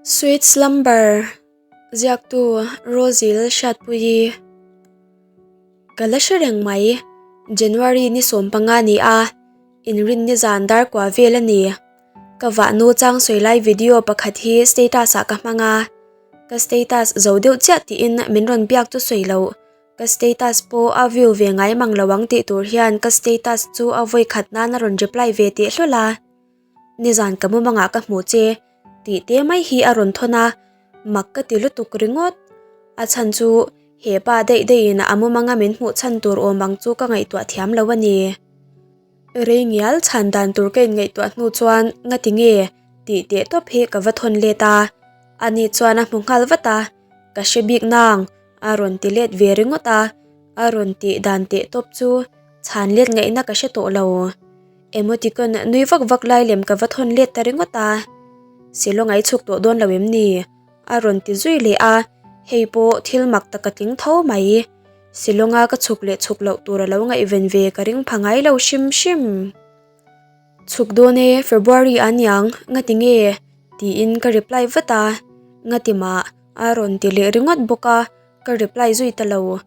Sweet Slumber ziaktu Rosie Hriatpuii Ka la hre reng mai, January ni 15 ni a, inrin ni zan dar kua vel a ni. Ka vahnu chang sawi lai video pakhat hi status ah ka hmang a, ka status zo deuh chiah tiin min rawn biak chu sawi loh. Ka status pawh a view ve ngai mang lo ang tih tur hian ka status chu a vawi khat nan a rawn reply ve teh hlawl a. Nizan ka mumangah ka hmuh che tih te mai hi a rawn thawn a, mak ka ti lutuk ringawt. A chhan chu he pa daih daihin a mumanga min hmuh chhan tur awm ang chu ka ngaihtuah thiam lo a ni. Rei ngial chhan dan tur ka inngaihtuah hnu chuan ngati nge tih teh tawp hi ka va thawn let a, ani chuan a hmu nghal vat a. Ka hre bik nang, a rawn ti let ve ringawt a, a rawn tih dan teh tawp chu chhan let ngaihna ka hre tawh lo. Emoticon nui vak vak lai lem ka va thawn let ta ringawt a. Silawng a i chhuk tawh dawn lo em ni? A rawn ti zui leh a, hei pawh thil mak tak a tling tho mai. Silawnga ka chhuk leh chhuk loh tur a lo ngaihven ve ka ring pha ngai lo hrim hrim. Chhuk dawn e, February a niang, ngati nge? Tiin ka reply vat a, ngati mah a rawn ti leh ringawt bawk a, ka reply zui ta lo.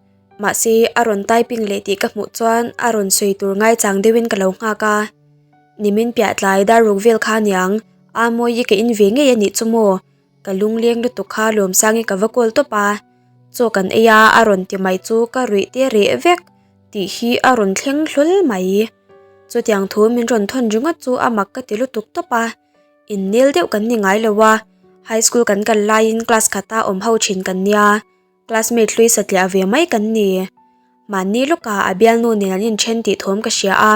Mahse, a rawn typing leh tih ka hmuh chuan a rawn sawi tur ngaichang deuhin ka lo nghak a. Nimin piah tlai dar ruk vel kha niang, a mawi i ka in ve ngei a nih chu maw? Ka lungleng lutuk kha Lawmsangi ka va call tawp a, chaw kan ei a a rawn ti mai chu ka ruih te reh vek. Tih hi a rawn thleng hlawl mai. Chutiang thu min rawn thawn ringawt chu a mak ka ti lutuk tawp a. Innel deuh kan ni ngai lo a, high school kan kal laiin class khata awm ho thin kan nia, classmate hlui satliah ve mai kan ni. Mahni lawkah a bialnu nen an inthen tih thawm ka hria a,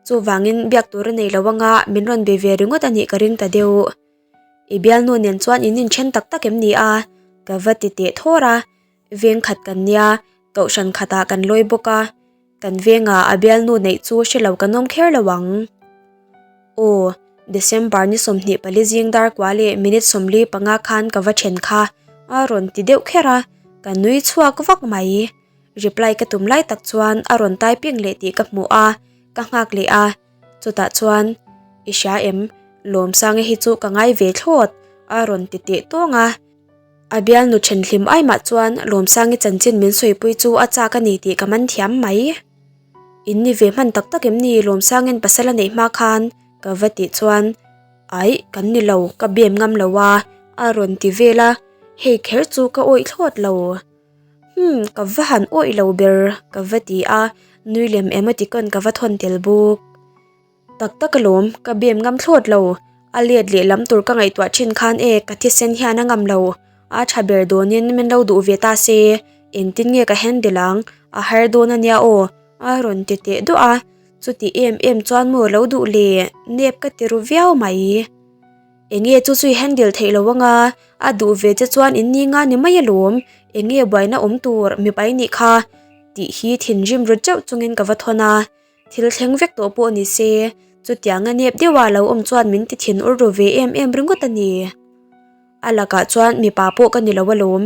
chuvangin biak tur a nei lo anga min rawn be ve ringawt a nih ka ring ta deuh. I bialnu nen chuan in inthen tak tak em ni a? Ka va ti teh thawr a. Veng khat kan nia, kohhran khatah kan lawi bawk a, kan vengah a bialnu neih chu hre lo kan awm kher lo ang. Aw, December ni 24 zing dar kua leh minute 45 khan ka va then kha, a rawn ti deuh kher a, ka nui chhuak vak mai. Reply ka tum lai tak chuan a rawn typing leh tih ka hmu a, ka nghak leh a, chutah chuan, I hria em, Lawmsanga hi chu ka ngai ve thlawt, a rawn ti teh tawng a. A bialnu thenhlim ai mah chuan Lawmsangi chanchin min sawipui chu a chak a ni tih ka man thiam mai. In ni ve hman tak tak em ni Lawmsangin pasal a neih hma khan ka va tih chuan Aih kan ni lo ka bem ngam lo a a rawn ti vel a, hei kher chu ka awih thlawt lo. Hmm ka va han awih lo ber ka va ti a, nui lem emoticon ka va thawn tel bawk. Tak tak alawm, ka bem ngam thlawt lo. A let leh lam tur ka ngaihtuah thin khan e, ka thisen hian a ngam lo. A tha ber dawnin min lo duh ve ta se, engtin nge ka handle ang, a har dawn a nia aw, a rawn ti teh duah a. Chuti em em chuan maw lo duh le, nep ka ti ru viau mai. Enge chu chu i handle theih lo anga, a duh ve che chuan in ni nga ni mai alawm, enge buaina awm tur mipai nih kha, tih hi thinrim ru teuh chungin ka va thawn a. Thil thleng vek tawh pawh ni se, chutiang a nep deuha lo awm chuan min ti thin ur ru ve em em ringawt a ni. A lakah chuan mipa pawh ka ni lo alawm,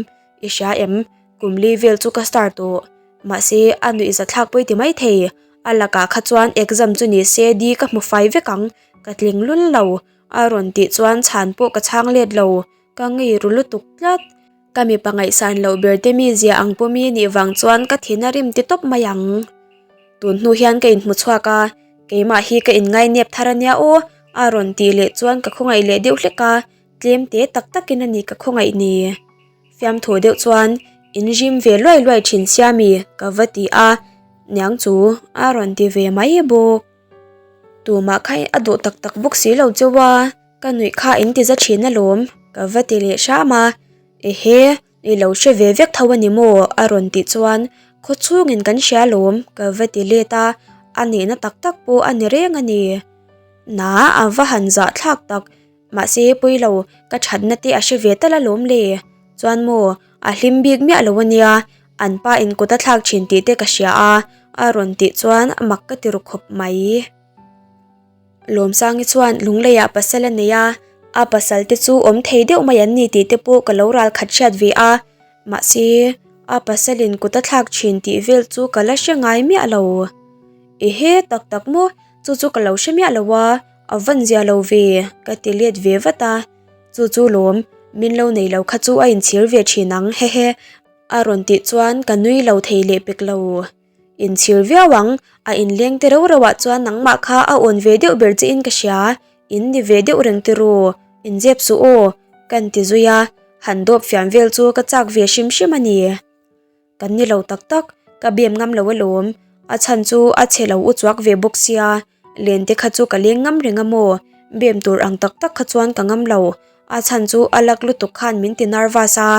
i hria em, kum li vel chu ka star tawh. Mahse, a nuih zathlak pawi ti maithei, a lakah kha chuan exam chu ni se di ka hmu fai vek ang, ka tling lul lo, a rawn tih chuan chhan pawh ka chhang let lo, ka ngei ru lutuk tlat. Ka mipa ngaihsan loh ber te mi zia ang pawh mi nih vang chuan ka thin a rim ti tawp mai ang. Tun hnu hian ka inhmu chhuak a, keimah hi ka inngai nep thar a nia aw, a rawn tih leh chuan ka khawngaih leh deuh hlek a, tlem te tak takin a ni ka khawngaih ni. Fiamthu deuh chuan in rim ve luai luai thin sia mi ka va ti a, niang chu a rawn ti ve mai bawk. Tumah kha a duh tak tak bawk si lo cheu a. Ka nuih kha in ti za thin alawm, ka va ti leh hram a. Ehe, i lo hre ve vek tho a ni maw? a rawn tih chuan khaw chhungin kan hria alawm, ka va ti let a, a nihna tak tak pawh a ni reng a ni. Na, a va han zah thlak tak, mahse pui lo, ka thatna te a hre ve tal alawm le. Chuan maw, a hlim bik miah lo a nia, an pa in kut a thlak thin tih te ka hria a, a rawn tih chuan mak ka ti ru khawp mai. Lawmsangi chuan Lungleiah pasal a nei a, a pasal te chu awm thei deuh mai an ni tih te pawh ka lo ral khat hriat ve a, mahse a pasalin kut a thlak thin tih vel chu ka la hre ngai miah lo. Ehe tak tak maw, chu chu ka lo hre miah lo a, a van zia lo ve ka ti let ve vat a, chu chu lawm. Min lo nei lo kha chu a inchhir ve thin ang, hehe. A rawn tih chuan ka nui lo thei leh pek lo. Inchhir viau ang, a inleng te reuh reuh ah chuan nangmah kha a awn ve deuh ber che in ka hria, in ni ve deuh reng tiru, inzep suh aw, kan ti zui a, han dawp fiam vel chu ka chak ve hrim hrim a ni. Kan ni lo tak tak, ka bem ngam lo alawm, a chhan chu a chhe lo u chuak ve bawk sia, len te kha chu ka leng ngam reng a maw, bem tur ang tak tak kha chuan ka ngam lo, a chhan chu a lak lutuk khan min ti nervous a,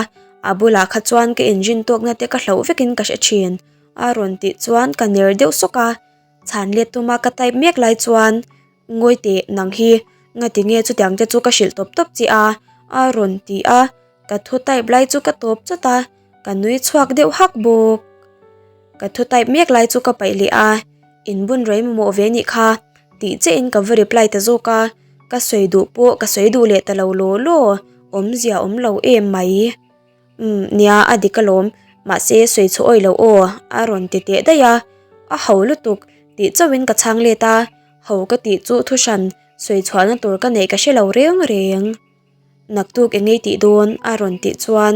a bulah kha chuan ka inrin tawkna te ka hloh vekin ka hre thin, a rawn tih chuan ka ner deuh sawk a, chhan let tuma ka type mek lai chuan Ngawi teh nang hi ngati nge chutiang te chu ka hrilh tawp tawp che a, a rawn ti a, ka thu type lai chu ka tawp chawt a, ka nui chhuak deuh hak bawk. Ka thu type mek lai chu ka paih leh a, in bun rei mamawh ve nih kha tih chiah in ka va reply ta zawk a, ka sawi duh pawh ka sawi duh leh ta lo law law, awmzia awm lo em mai. Umm nia a dik alawm, mahse sawi chhuah awih loh aw a rawn ti teh daih a, a ho lutuk tih chauhin ka chhang let a, ho ka tih chu thu hran sawi chhuahna tur ka neih ka hre lo reng reng. Naktuk eng ngei tih dawn a rawn tih chuan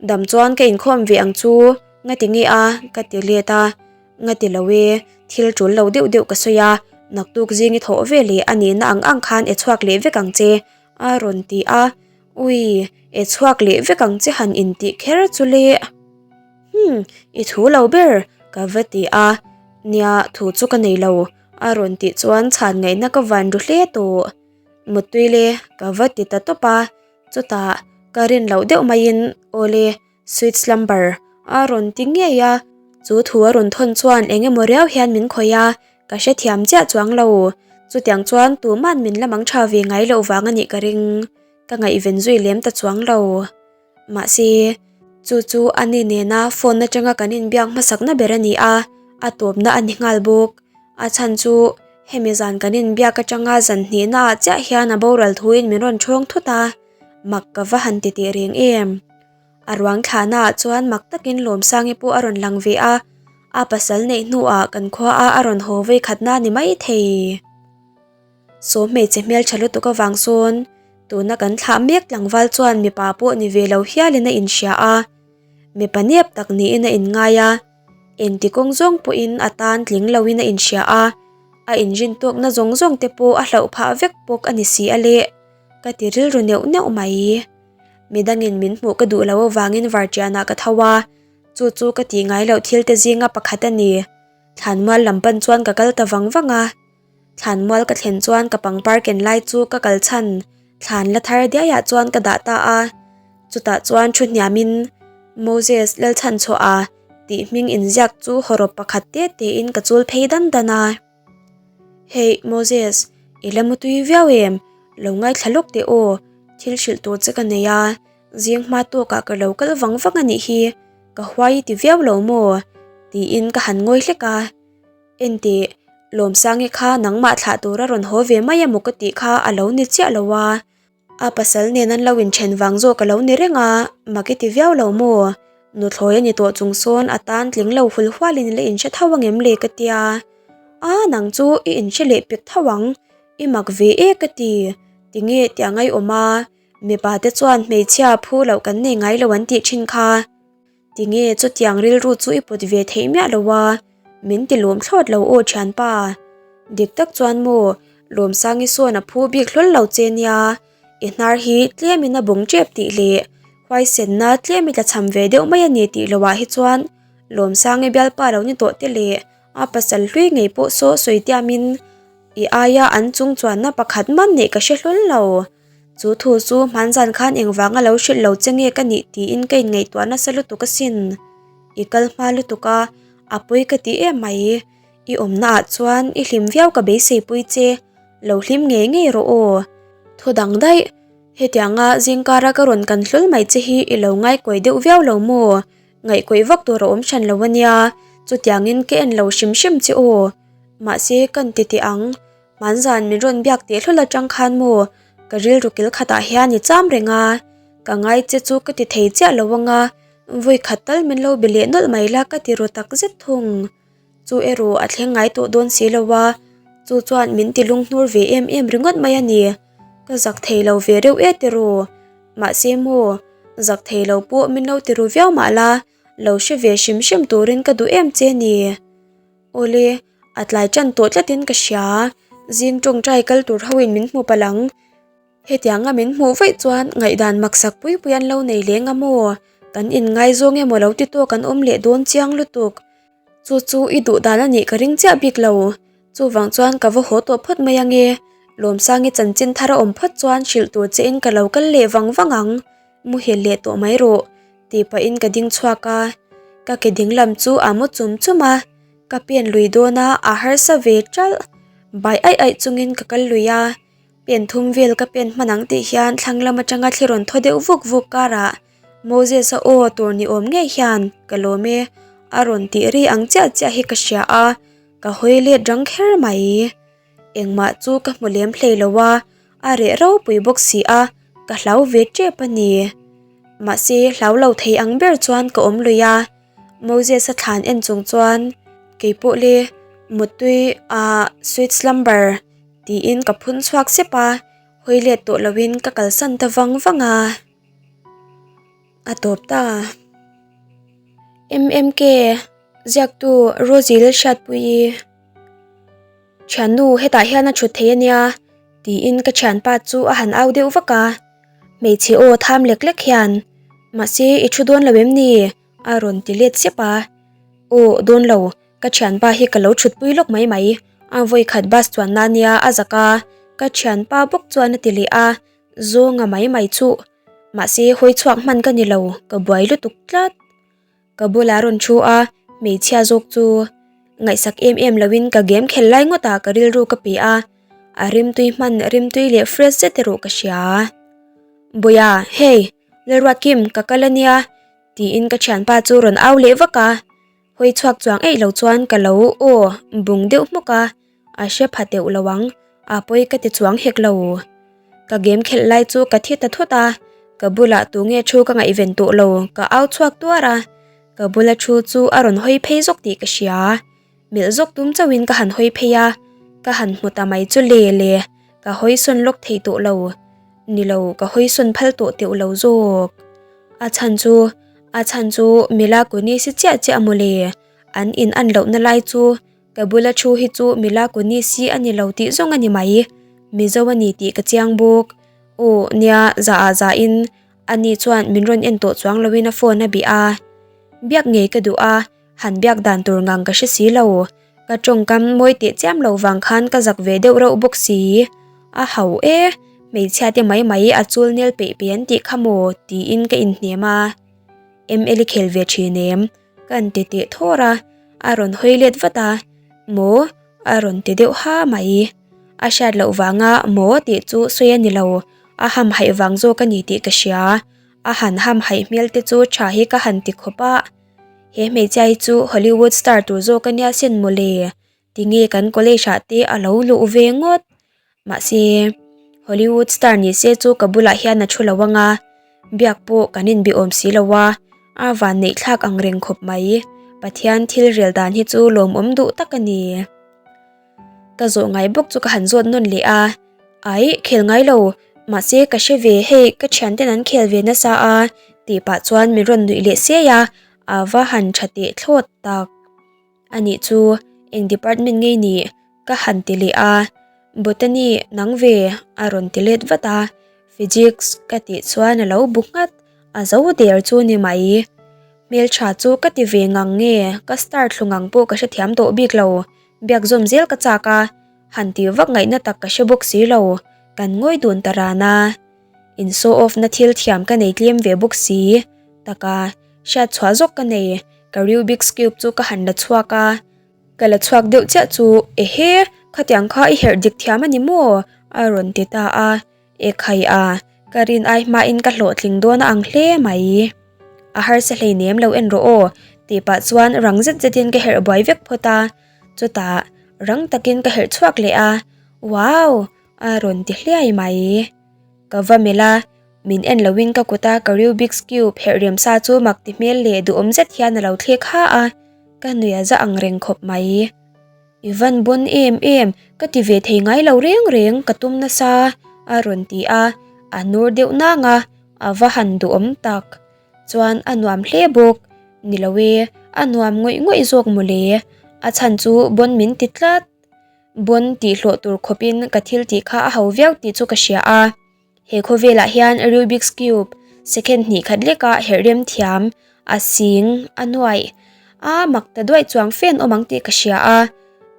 dam chuan ka inkhawm ve ang chu nga ti nge a ka ti let a, nga ti lo e thil tul lo deuh deuh ka sawi a, naktuk zing i thawh ve leh a nihna ang ang khan e chhuak leh vek ang che a rawn ti a. Ui, e chhuak leh vek ang che han intih kher chu le. Hmm, i thu lo ber, ka va ti a. Nia, thu chu ka nei lo, a rawn tih chuan chhan ngaihna ka van ru hle tawh. Muttui le, ka va ti ta tawp a. Chutah, ka rin loh deuh maiin, Awle, Sweet slumber a rawn ti ngei a, chu thu a rawn thawn chuan eng emaw riau hian min khawih a, ka hrethiam chiah chuang lo. Chutiang chuan tuman min la mang tha ve ngai loh vang a nih ka ring. Ka ngaihven zui lem ta chuang lo. Mahse, chu chu a ni nena phone atanga kan inbiak hmasakna ber a ni a, a tawpna a ni nghal bawk. A chhan chu hemi zan kan inbiak atanga zan hnihnaah chiah hian a boral thuin min rawn ṭhawng thut a, mak ka va han ti teh reng em. A ruang thlahnaah chuan mak takin Lawmsangi pawh a rawn lang ve a, a pasal neih hnuah kan khuaah a rawn haw vei khatna ni mai thei. Saw hmeichhe hmeltha lutuk avang sawn tuna kan thlah mek tlangval chuan mipa pawh ni ve lo hialin a inhria a, mipa nep tak niin a inngai a, engti kawng zawng pawhin a tan tling loin a inhria a, a inrin tawkna zawng zawng te pawh a hlauh phah vek bawk a ni si a le, ka ti rilru neuh neuh mai. Midangin min hmuh ka duh loh avangin varṭianah ka tho a, chu chu ka tih ngai loh thil te zinga pakhat a ni. Thlanmual lam pan chuan ka kal ta vang vang a. Thlanmual ka thlen chuan ka pangpar ken lai chu ka kal chhan thlan la thar diaiah chuan ka dah ta a. Chutah chuan thu hniamin Moses Lalchhanchhuaha tih hming inziak chu hawrawp pakhat te tein ka chul phei dan dan a. Hey Moses, i la mutui viau em? Lo ngaithla lawk teh aw, thil hrilh tur che ka nei a, zing hma tawkah ka lo kal vang vang a nih hi, ka huai i ti viau lo maw? Tiin ka han ngawi hlek a. Enteh, Lawmsangi kha nangmah thlah tura rawn haw ve mai emaw ka tih kha a lo ni chiah lo a. A pasal nen an lo inthen vang zawk a lo ni reng a, mak i ti viau lo maw? Nuthlawi a ni tawh chung sawn a tan tling lo hul hualin i la inhre tho angem le ka tia. A, nang chu i inhre leh pek tho ang, i mak ve e ka ti. Tinge tih a ngaihawm a, mipa te chuan hmeichhia phu loh kan nei ngai lo an tih thin kha. Tinge chutiang rilru chu i put ve theih miah lo a, min ti lawm thlawt lo aw thianpa. Dik tak chuan maw, Lawmsangi sawn a phu bik hlawl lo che nia, i hnar hi tlemin a bawng tep tih leh huaisenna tlem i tlachham ve deuh mai a ni tih loah hi chuan Lawmsangi bialpa lo ni tawh te leh a pasal hlui ngei pawh saw sawi tiamin i aia an chung chuanna pakhat man neih ka hre hlawl lo. Chu thu chu hmanzan khan engvanga lo hrilh lo che nge ka nih tiin ka inngaihtuah nasa lutuk asin. I kal hma lutuk a, a pawi ka ti em mai. I awmna ah chuan i hlim viau ka beisei pui che, lo hlim ngei ngei rawh aw. Thu dang daih, hetianga zingkara ka rawn kan hlawl mai che hi i lo ngaikawi deuh viau lo maw? Ngaihkawih vak tur a awm hran lo ania, chutiangin ka en lo hrim hrim che aw. Mahse kan ti teh ang, Hmanzan min rawn biak teh hlawl atang khan maw ka rilru kil khatah hian i cham reng a, ka ngai che chu ka ti thei chiah lo anga vawi khat tal min lo be leh nawlh mai la ka ti ru tak zet thung. Chu erawh a thleng ngai tawh dawn si lo a, chu chuan min ti lunghnur ve em em ringawt mai a ni. Ka zak thei lo ve reuh e tiraw. Mahse maw, zak thei lo pawh min lo ti ru viau mah la, lo hre ve hrim hrim turin ka duh em che ni. Awle, a tlai tan tawh tlatin ka hria, zing tawngtai kal tur hoin min hmu palh ang. Hetianga min hmuh vaih chuan ngaihdan maksak pui pui an lo nei leng a maw? Kan inngaizawng emaw lo ti tawk an awm leh dawn chiang lutuk. Chu chu i duh dan a nih ka ring chiah bik lo. Chuvang chuan ka va haw tawh phawt mai ange. Lawmsangi chanchin thar a awm phawt chuan hrilh tur che in ka lo kal leh vang vang ang. Muhil leh tawh mai rawh, tih pahin ka ding chhuak a. Ka ke ding lam chu a mu chum chum a. Ka pen lui dawn a, a harsa ve ṭalh. Bai aih aih chungin ka kal lui a. Pen thum vel ka pen hman ang tih hian thlang lam atanga thli rawn thaw deuh vuk vuk karah Moses-a aw tur ni awm ngei hian ka lawm e a rawn tih ri ang chiah chiah hi ka hria a, ka hawi let rang kher mai. Engmah chu ka hmu lem hlei lo a, a reh ropui bawk si a, ka hlau ve tep a ni. Mahse hlau lo thei ang ber chuan ka awm lui a, Moses-a thlan en chung chuan keipawh le muttui ah sweet slumber Tiin ka phun chhuak sep a, hawi let tawh loin ka kalsan ta vang vang a. A tawp ta. MMK, ziaktu Rosie Lalhriatpuii, Thiannu hetah hian a thut thei a nia, tiin ka thianpa chu a han au deuh vak a. Hmeichhe aw tham lek lek hian, Mahse i thu dawn lo em ni? a rawn ti let sep a. Aw, dawn lo, Ka thianpa hi ka lo thutpui lawk mai mai, a vawi khat bus chuanna nia a zak a, ka thianpa bawk chuan a ti leh a, zawnga mai mai chuh. Mahse hawi chhuak hman ka ni lo, ka buai lutuk tlat. Ka bulah rawn thu a, hmeichhia zawk chu ngaihsak em em loin ka game khel lai ngawtah ka rilru ka pe a, a rimtui hman rimtui leh fresh zet erawh ka hria. Bawia, hei, Lalruatkim, ka kal a nia, tiin ka thianpa chu rawn au leh vak a. Hawi chhuak chuang eih lo chuan ka lo aw bung deuh hmawk a, a hre pha teuh lo ang, a pawi ka ti chuang hek lo. Ka game khelh lai chu ka thi ta thut a, ka bulah tunge thu ka ngaihven tawh lo ka au chhuak tuar a, ka bula thu chu a rawn hawi phei zawk tih ka hria. Melh zawk tum chauhin ka han hawi phei a, ka han hmu ta mai chu le le, ka hawi sawn lawk thei tawh lo. Ni lo, ka hawi sawn phal tawh teuh lo zawk. A chhan chu A chhan chu Mila Kunis i chiah chiah mawle, an in an lohna lai chu ka bula thu hi chu Mila Kunis i a ni lo tih zawng a ni mai, Mizo a ni tih ka chiang bawk. Aw nia, za ah za in ani chuan min rawn en tawh chuang loin a phone a bih a. Biak ngei ka duh a, han biak dan tur ngang ka hre si lo. Ka tawngkam mawi teh chiam lo vang khan ka zak ve deuh reuh bawk si. A hau e, hmeichhia te mai mai a chul nel peih pe an tih kha maw tiin ka inhnem a. ML i khel ve thin em? Ka han ti teh thawr a, a rawn hawi let vat a, Maw? a rawn ti deuh ha mai. A hriat loh vanga maw tih chu sawi a ni lo, a hamhaih vang zawk a ni tih ka hria. A han hamhaih hmel te chu tha hi ka han ti khawp a. He hmeichhia hi chu Hollywood star tur zawk a nia sin mawle, tinge kan college ah te a lo luh ve ngawt. Mahse, Hollywood star ni se chu ka bulah hian a thu lo ang a, biak pawh kan inbi awm si lo a, a van neih thlak ang reng khawp mai. Pathian thil rel dan hi chu lawmawm duh tak a ni. Ka zawh ngai bawk chu ka han zawt nawn leh a, Aih, khel ngai lo, mahse ka hre ve hei ka thianten an khel ve nasa a tih pah chuan min rawn nuih leh siai a, a va han tha teh thlawt tak. Anih chu eng department ngei nih ka han ti leh a, Botany nang ve a rawn ti let vat a, Physics ka tih chuan a lo bu nghat, a zo der chu ni mai. Hmeltha chu ka ti ve ngang nge ka star thlu ngang pawh ka hrethiam tawh bik lo, biak zawm zel ka chak a, han tih vak ngaihna tak ka hre bawk si lo, kan ngawi dun ta ran a. In show off na thil thiam ka nei tlem ve bawk si, taka hriat chhuah zawk ka nei, ka Rubik's cube chu ka han la chhuak a, ka la chhuak deuh chiah chu ehe khatiang kha i herh dik thiam a ni maw a rawn ti ta a. E khai a, ka rin ai hmain ka hlawhtling dawn a ang hle mai. A harsa hleinem lo en rawh aw, tih pah chuan rang zet zetin ka herh buai vek phawt a. Chutah, rang takin ka herh chhuak leh a, Wow! a rawn ti hliai mai. Ka va melh a, min en loin ka kuta ka Rubik's Cube herh rem sa chu mak ti hmel leh duhawm zet hian a lo thlek ha a, ka nuih a za ang reng khawp mai. I van bawn em em, ka ti ve thei ngai lo reng reng, ka tum nasa, a rawn ti a, a nur deuh nang a, A va han duhawm tak. Chuan a nuam hle bawk. Ni lo e, a nuam ngawih ngawih zawk mawle. A chhan chu bawn min ti tlat. Bawn tih hlawh tur khawpin ka thil tih kha a ho viau tih chu ka hria a. He khawvelah hian Rubik's Cube second hnih khat leka herh rem thiam, a sing, a nuaih, a mak ta duaih chuang fan awm ang tih ka hria a,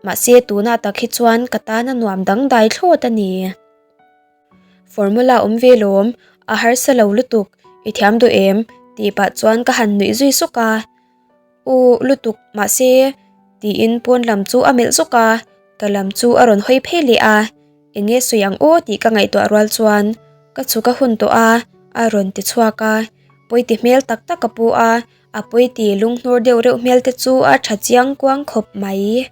mahse tunah tak hi chuan ka tan a nuam dangdai thlawt a ni. Formula awm ve lawm, a harsa lo lutuk, i thiam duh em? tih pah chuan ka han nuih zui sawk a. U lutuk mahse tiin pawn lam chu a melh zawk a, ka lam chu a rawn hawi phei leh a, eng nge sawi ang aw tih ka ngaihtuah rual chuan ka chhuk a hun tawh a, a rawn ti chhuak a, pawiti hmel tak tak a pu a, a pawiti lunghnur deuh reuh hmel te chu a tha chiang kuang khawp mai.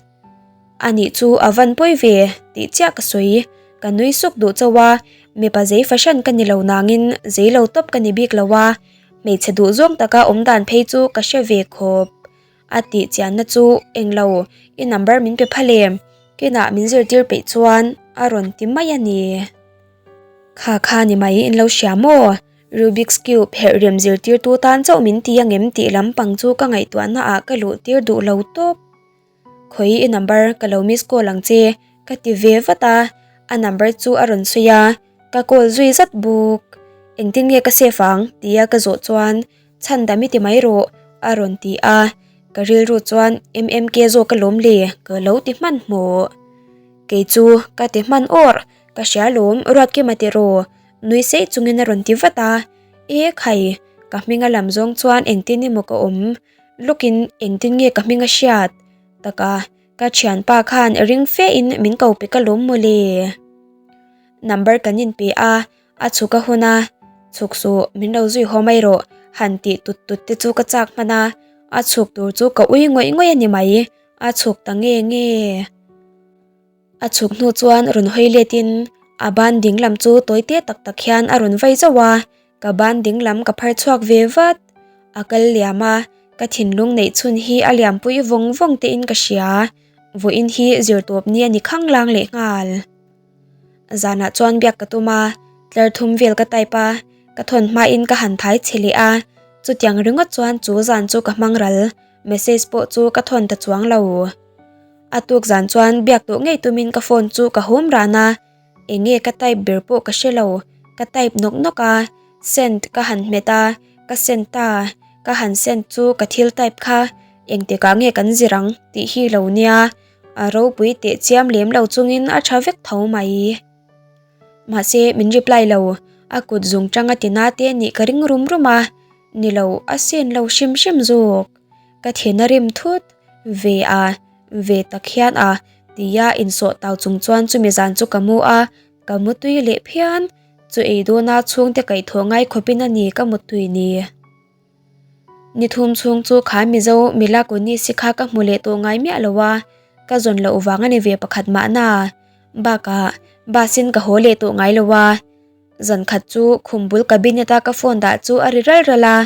A nih chu a van pawi ve tih chiah ka sawi, ka nui suk duh chauh a, mipa zei fahran ka ni lo nangin zei lo tawp ka ni bik lo a, Hmeichhe duh zawng taka awm dan phei chu ka hre ve khawp. A tih chianna chu englo, i number min pe phal em? Kinah min zirtir peih chuan a rawn ti mai a ni. Kha kha ni mai in lo hria maw? Rubik's Cube herh rem zirtirtu tan chauh min ti angem tih lampang chu ka ngaihtuahna ah ka luh tir duh lo tawp. Khawi i number ka lo miss call ang che ka ti ve vat a, a number chu a rawn sawi a, ka call zui zat bawk. Engtin nge ka save ang tia ka zawh chuan chhan dam i ti mai rawh a rawn ti a, ka rilru chuan MMK zawk alawm le ka lo ti hmanhmawh. Kei chu ka ti hman awr, ka hria lawm Ruatkima tiraw nui seih chungin a rawn ti vat a, e khai ka hming a lam zawng chuan engtin emaw ka awm. Lawkin engtin nge ka hming a hriat tak a, ka thianpa khan ring fe in min ko pe ka lawm mawle. Number kan in pe a, a chhuk a hun a, chhuk suh min lo zui haw mai rawh han tih tut tut te chu ka chak hman a, a chhuk tur chu ka ui ngawih ngawih a ni mai, a chhuk ta nge nge. A chhuk hnu chuan rawn hawi let in a ban ding lam chu tawi te tak tak hian a rawn vai zauh a, Ka ban ding lam ka phar chhuak ve vat. A kal liam a, ka thinlung neih chhun hi a liampui vawng vawng te in ka hria. Vawiin hi zirtawp ni a ni khang lang leh nghal. Zanah chuan biak ka tum a, tlar thum vel ka type a, ka thawn hmain ka han thai che leh a, chutiang ringawt chuan chu zan chu ka hmang ral, message pawh chu ka thawn ta chuang lo. A tuk zan chuan biak tawh ngei tumin ka phone chu ka hum ran a, Eng nge ka type ber pawh ka hre lo, ka type nawk nawk a, send ka han hmet a, ka send ta, ka han send chu ka thil type kha engtikah nge kan zir ang tih hi lo nia, a ropui teh chiam lem lo chungin a tha vek tho mai. Mahse min reply lo, a kut zung tang a tina te nih ka ring rum rum a, ni lo a send lo hrim hrim zawk. Ka thin a rim thut ve a, ve tak hian a tia insawh tau chung chuan chumi zan chu ka mu a, ka mu tui leh phian, chu ei dawna chhungte kaihthawh ngai khawpin a ni ka mu tui ni. Ni thum chhung chu kha Mizo Mila Kunis-i kha ka hmu leh tawh ngai miah lo a, ka zawn loh vang a ni ve pakhat mahna, bakah bus-in ka haw leh tawh ngai lo a. Zan khat chu khum bul cabinet-a ka phone dah chu a ri ral ral a,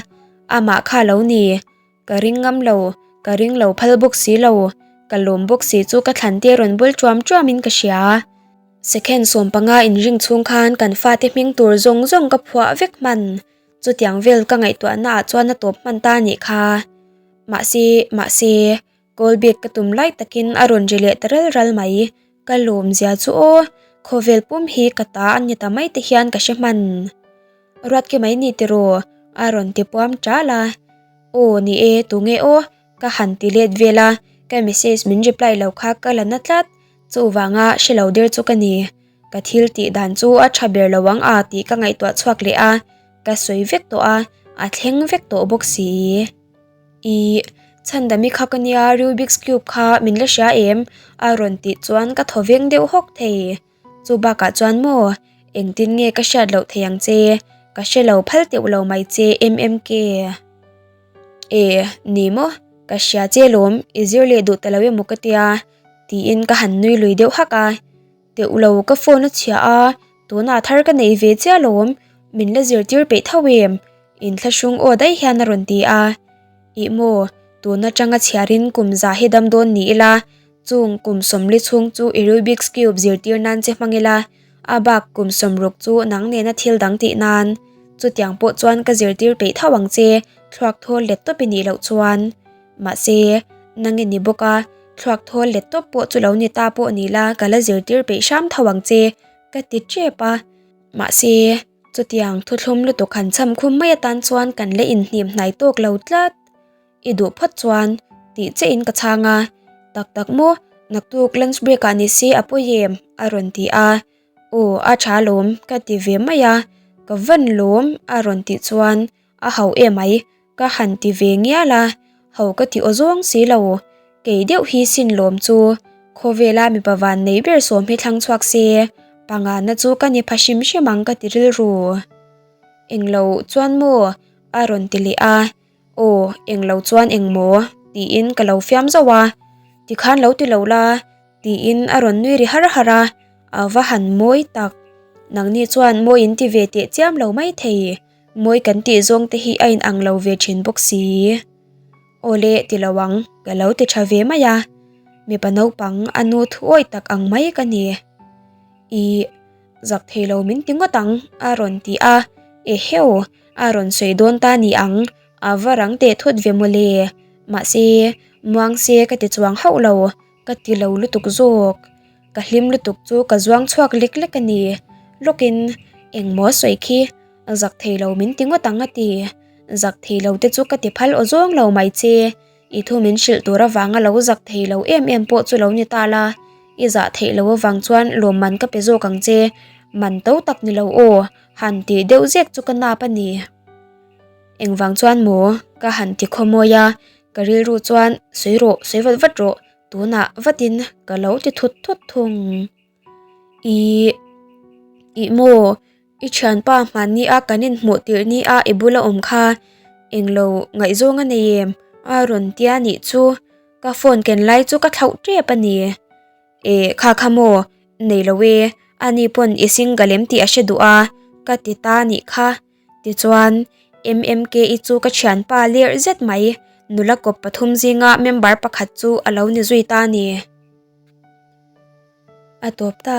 amah kha lo ni. Ka ring ngam lo, ka ring lo phal bawk si lo, ka lawm bawk si chu ka thlan te rawn bul ṭuam ṭuamin ka hria. Second 15 inring chhung khan kan fate hming tur zawng zawng ka phuah vek hman. Chutiang vel ka ngaihtuahna ah chuan a tawp hman ta nih kha. Mahse, mahse, call back ka tum lai takin a rawn ri leh ta ral ral mai. Ka lawm zia chu aw, khawvel pum hi ka ta a ni ta mai te hian ka hre hman. Ruatke mai ni tiraw? A rawn ti puam ṭal a. Aw ni e, tunge aw? Ka han ti let vel a, ka message min reply lo kha ka la na tlat. Chuvanga hre lo der chu ka ni. Ka thil tih dan chu a tha ber lo ang a tih ka ngaihtuah chhuak leh a, ka sawi vek tawh a, a thleng vek tawh bawk si. Ih, chhandami kha ka nia Rubik's Cube kha min la hria em? A rawn tih chuan ka thaw veng deuh hawk thei. Chu bakah chuan maw, engtin nge ka hriat loh thei ang che? Ka hre lo phal teuh lo mai che MMK. E, ni maw? Ka hria che lawm, i zir leh duh ta lo emaw ka tia, tiin ka han nui lui deuh hak a. Teuh lo, ka phone a chhia a, tunah thar ka nei ve chiah lawm, min la zirtir peih tho em? Inthlahrung aw daih hian a rawn ti a. Ih maw, tun atanga chhiarin kum za hi dam dawn ni ila, Chung kum sawmli chhung chu i Rubik's Cube zirtir nan che hmang ila, a bak kum sawmruk chu nang nena thil dang tih nan. Chutiang pawh chuan ka zirtir peih tho ang che, thluak thawl let tawp i nih loh chuan. Mahse, nang i ni bawk a, thluak thawl let tawp pawh chu lo ni ta pawh ni la ka la zirtir peih hram tho ang che, ka ti tep a. Mahse, chutiang thuthlum lutuk han cham khum mai atan chuan kan la inhnim hnai tawk lo tlat. I duh phawt chuan tih che in ka chhang a, tak tak maw, naktuk lunch break ah ni se a pawi em? a rawn ti a, aw a tha lawm ka ti ve mai a, ka van lawm a rawn tih chuan a hau emai ka han ti ve ngial a, ho ka ti aw zawng si lo, kei deuh hi sin lawm chu khawvela mipa van nei ber sawm hi thlang chhuak se, pangana chu ka ni pha hrim hrim ang ka ti rilru. Englo chuan maw a rawn ti leh a. Aw, englo chuan engmaw? tiin ka lo fiam zauh a, tikhan lo ti lo la tiin a rawn nui ri har har a, a va han mawi tak. Nangni chuan mawi in ti ve teh chiam lo mai thei, mawi kan tih zawng te hi a inang lo ve thin bawk si. Aw le ti lo ang, ka lo ti tha ve mai a, mipa naupang a nu thuawi tak ang mai ka ni. Ih, zak thei lo min ti ngawt ang a rawn ti a, eheu! A rawn sawi dawn ta ni ang, a va rang teh thut ve mawle. Mahse, muang se ka ti chuang hauh lo, ka ti lo lutuk zawk. Ka hlim lutuk chu ka zuang chhuak lek lek a ni. Lawkin, engmaw sawi khi, zak thei lo min ti ngawt ang a ti. Zak thei lo te chu ka ti phal aw zawng lo mai che. I thu min hrilh tur avanga lo zak thei lo em em pawh chu lo ni ta la, i zah theih loh avang chuan lawmman ka pe zawk ang che. Man to tak ni lo aw. Han tih deuh zek chu ka nap a ni. Engvang chuan maw? Ka han ti khawmawi a, ka rilru chuan sawi rawh, sawi vat vat rawh, tunah vatin ka lo ti thut thut thung. Ih, ih maw, i thianpa hmanni a kan inhmuh tirh ni a i bula awm kha englo ngaihzawng a nei em? A rawn tia nih chu ka phone ken lai chu ka thlauh tep a ni. Eh, kha kha maw? Nei lo e, ani pawn i single em tih a hre duh a, ka ti ta nih kha. Tichuan, MMK-i chu ka thianpa lerh zet mai, nula kawp pathum zinga member pakhat chu a lo ni zui ta a ni. A tawp ta.